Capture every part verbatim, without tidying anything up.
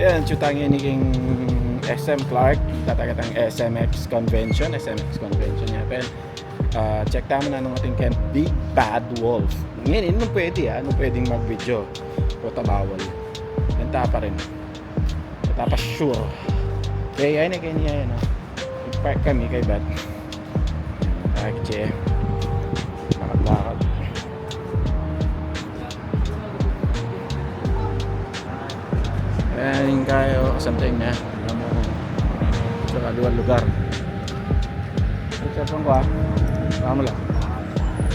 Yan, atsu tamu ngeni king S M Clark, tataga tang S M X Convention, S M X Convention ya, pen. Ah, check tamu nung atin keng Big Bad Wolf. Ngeni, nung pwede, ah, nung pwedeng mag-video. Puta, bawal. Yan, tapa rin. Tapa sure. Kaya, yan, kaya niya, yan, ah. Nag-park kami kaybat. Ay, che. Lakad-lakad. Ayan, yung kayo, something na. Alam mo, sa kaluwang lugar. Ay, sa pang kuha. Tama lang.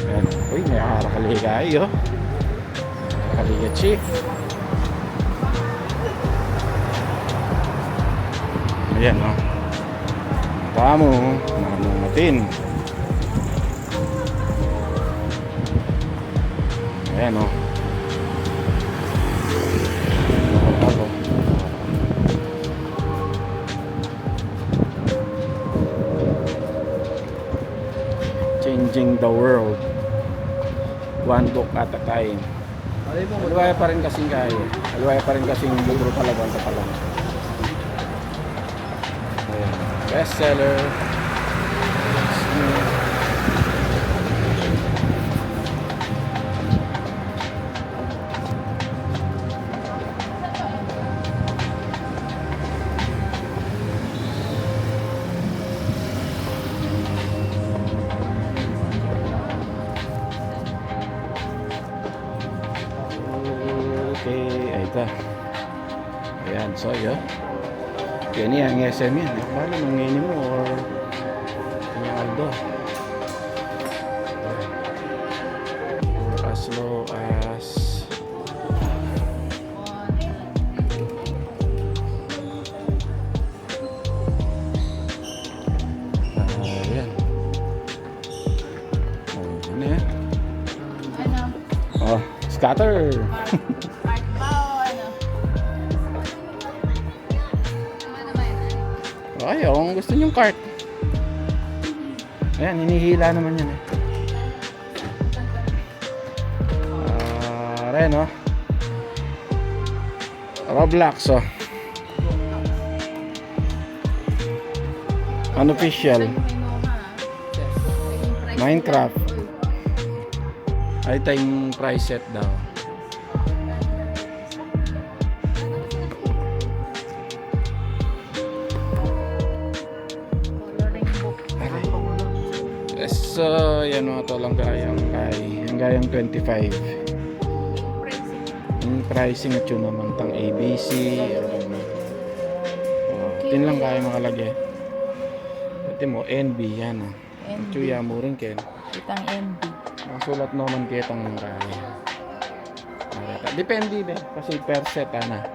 Ayan. Uy, may harakaliga kayo. Harakaliga, chief. Ayan, oh. Tamo, manung matin. Ayan, oh. Ako. Changing the world one book at a time. Aliwa ya pa rin kasing kaya. Aliwa ya pa rin kasing libro talaga, ang kapalan. Ayan. Bestseller. Okay, ay ta. Ayan, so yun. Kaya niya ang S M yan. Bala nung ini mo or kanyang Aldo. Or as low as Ah, ayan. Oh, ano yan? Ano? Oh, scatter. Mark, Mark ba o ano? Ay, oh, kung gusto niyong cart. Ayan, hinihila naman yan eh. Ah, rin, oh. Roblox, oh. Unofficial. Minecraft. Ay, tayong price set daw. Aray. So, yan mga tol, ang gayang kay, ang gayang twenty-five. Yung pricing at yun naman tang A B C. Oh, tin lang kaya makalagay. Ito mo, N B yan ah. N B. Chuya mo rin, Ken. Kitang N B. Ang sulat naman kitang kaya. Depende be, kasi per set, ana.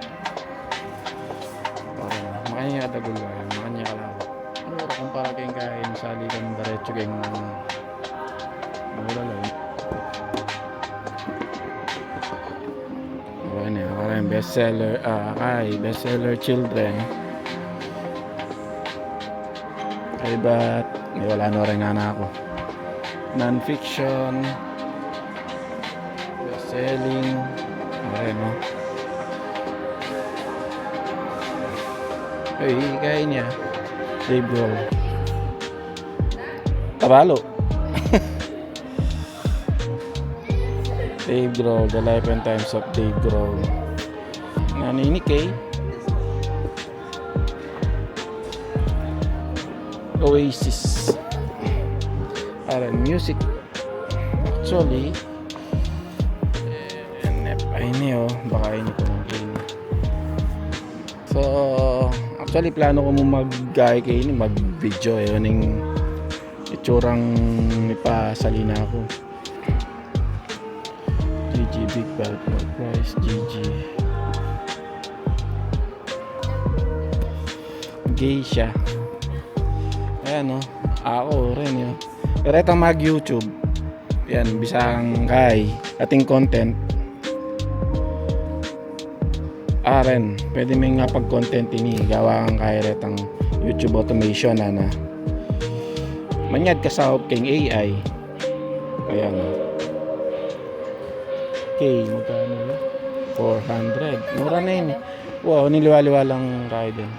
Para makanya dagul, makanya kalawa. Mura kumpara keng kain saligan diretso keng mura lang. Ano, ano, best seller, ah, ay, best seller children. Kaybat, eh, wala na rin nga na ako. Non-fiction. Best selling. Okay, no? Ay, kain niya. Dave Grohl. Kabalo. Dave Grohl, The Life and Times of Dave Grohl. Nani ini kay? Oasis. Aran music. Actually, eh, N F I ini, oh. Baka ini po ng game. So, actually, plano ko mo mag-, gaya kay ini, mag-video, eh, yung itsurang ipasalina ko. G G Big Bad Price, G G. Geisha. Ayan, no? Ako rin, yun. Pero itong mag-YouTube, yan, bisang kay ating content. Aren, pwede mi nga pag-content ini, gawa kang kaya retang YouTube automation, ana. Manyad ka sa keng A I. Ayan. Okay, magkano yun? Four hundred. Mura na yun. Wow, niliwa-liwa lang kayu din.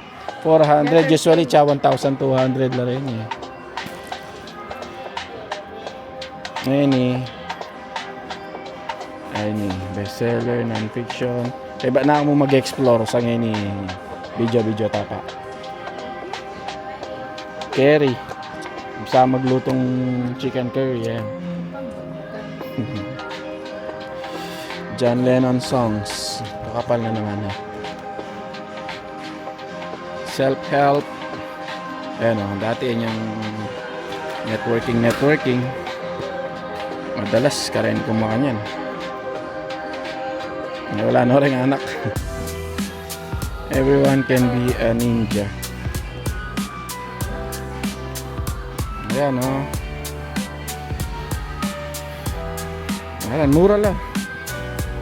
Four hundred, usually, tsaka one thousand two hundred la rin e. Ngeni, ay ni, bestseller, non-fiction. Kaybat na mu mag-explore sa ngeni, video-video ta pa. Curry. Sa maglutung chicken curry, yan. John Lennon songs. Kakapal na naman e. Self-help. Ayan o, dati yan yung networking, networking. Madalas karen kumuha niyan. Wala na rin anak. Everyone can be a ninja. Ayan o. Ayan, mura lang.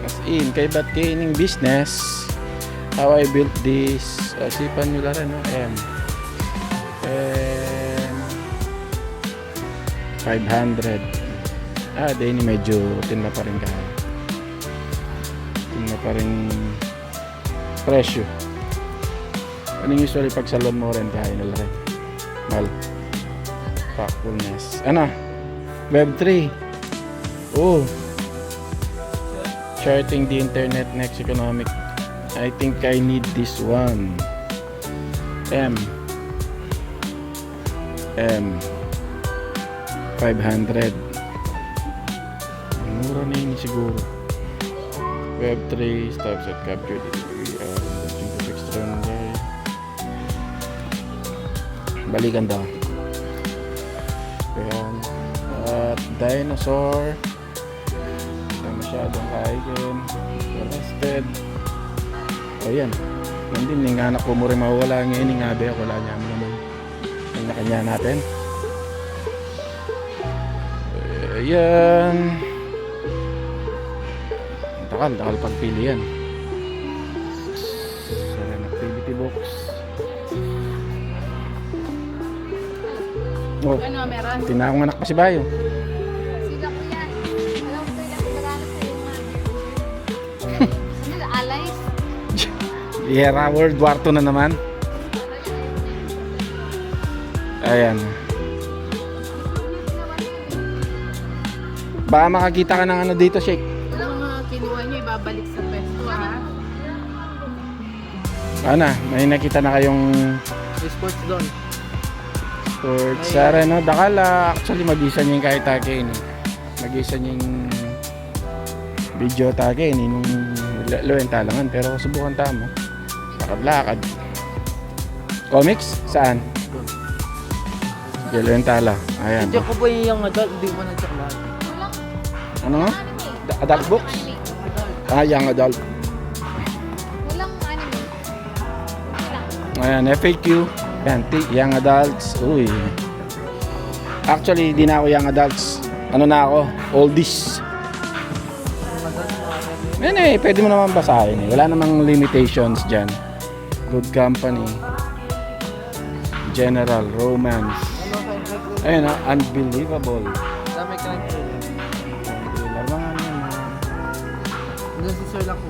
As in, kaybat keni business. How I built this. Asipan nyo la rin, no? M. M. Five hundred. Ah, di ini medyo tinla pa rin kaya. Tinla pa rin presyo. Ano yung usually pag salon mo rin, kaya na la rin. Mahal. Factfulness. Ano? Web three. Oh. Charting the internet next economic. I think I need this one. M. M. Five hundred. Mura na ini siguro. Web three, stop set capture, D T V R, external. Balikan daw. Ayan. At dinosaur. Wala masyadong kain. Arrested. O yan. Nandin, ning anak ko mu rin mawala ngayon, ning abe ako, wala niya naman. Kanya-kanya natin. Ayan. Dakal, dakal pagpili yan. Seven activity books. Oh, ano, meron? Tinakong anak pa si Bayo. Sila, kuya. Alam ko, kuya, nagkakala sa iyo, ma. Ano, alay? Yera World War two na naman. Ayan. Baka makakita ka ng ano dito, Shake. Yung mga kinuha nyo, ibabalik sa pwesto, ha? Ano, may nakita na kayong May sports doon. Sports? May Sara, no? Dakal, ah, actually, mag-isa niya yung kahit ake, ini. Mag-isa niya yung video ta ake, ini, nung la-, luwenta langan, pero subukan ta mu. Lakad-lakad. Comics? Saan? Sige, luwenta la. Ayan. I-check ko po yung young adult, hindi ko pa na-check lahat. Ano nga? Da-, adult books? Ah, young adult. Walang anime. Ayan, F A Q. Ayan, ti-, young adults. Uy. Actually, di na ako young adults. Ano na ako? Oldies. Yan eh, pwede mo naman basahin eh. Wala namang limitations dyan. Good Company. General, romance. Ayun, ah, Unbelievable. Dami ka nag-, Thriller, mga ano yan, mga Doon si Sir Laku.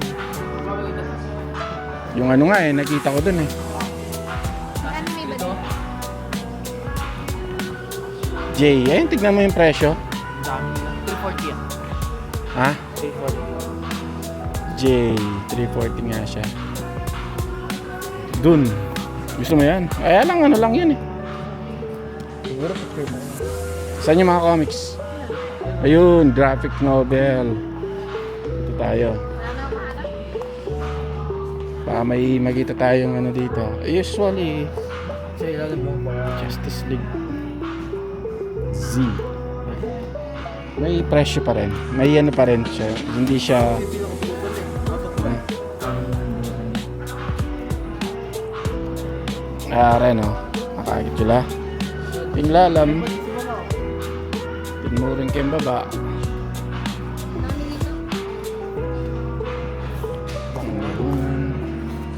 Yung ano nga eh, nakita ko dun eh. Ano may ba dito? J, ayun, tignan mo yung presyo. Ang dami nila. Three forty yan. Ha? Three forty. J, three forty nga siya. Dun. Gusto mo yan? Kaya lang, ano lang yan eh. Siguro picture mo. Saan yung mga comics? Ayun, graphic novel. Ito tayo. Baka may makita tayong ano dito. Usually, Sa ilalim mo, mga Justice League Z. May presyo pa rin. May ano pa rin siya. Hindi siya, ah, rin, oh. Nakakit sila. Yung lalam. Yung muring kayong baba.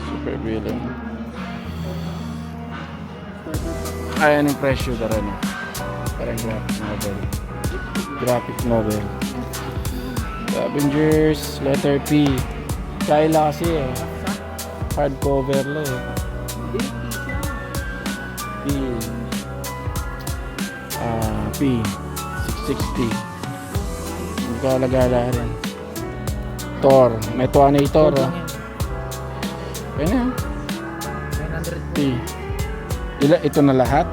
Super villain. Ayan yung presyo, dara na. Parang graphic novel. Graphic novel. Avengers, letter P. Kaya kasi eh. Hardcover la e. Hindi, hindi siya. P. Ah, P. Six sixty. Gala-gala rin. Thor. May Thor na yung Thor, oh. Yan na. Nine hundred. P. Ila, ito na lahat?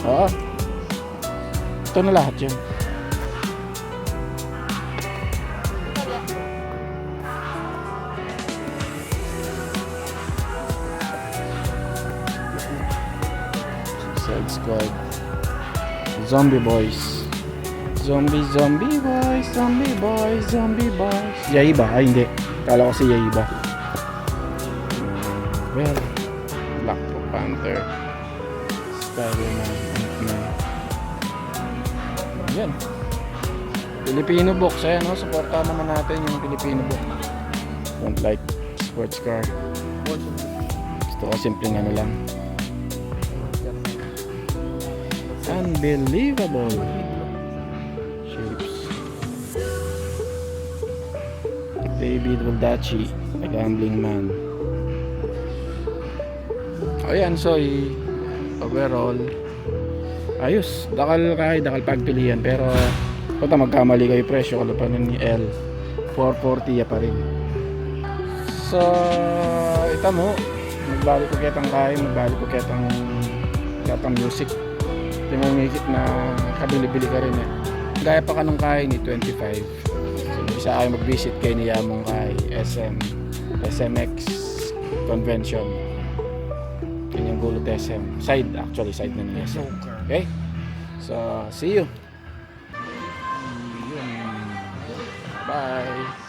Oo. Ito na lahat yun. Suicide Squad. Zombie Boys. Zombie, zombie boys, zombie boys, zombie boys. Yaiba? Ay, hindi. Kala ko si Yaiba. Well, Black Panther. Spider-Man, Ant-Man. Yan. Filipino books, ayan, no? Suportahan naman natin yung Filipino book. Don't like sports car. Gusto ko simpleng ano lang. Unbelievable. Shapes. David Baldacci, The Gambling Man. O yan, so, i-, overall, ayos. Dakal kay, dakal pagpilian, pero pota magkamali kayu presyo, kalupa na ni L, four forty ya pa rin. So, ita mu, magbalik ku ketang kay, magbalik ku ketang, ketang music. Ita mu, ngikit na kabili-bili karin e. Gaya pa kanung kay ni twenty-five. So, bisa kayu mag-visit keni ya mung kay S M, S M X Convention. Yan yung gulu't S M. Side, actually, side na ni S M. Okay? So, see you. Bye.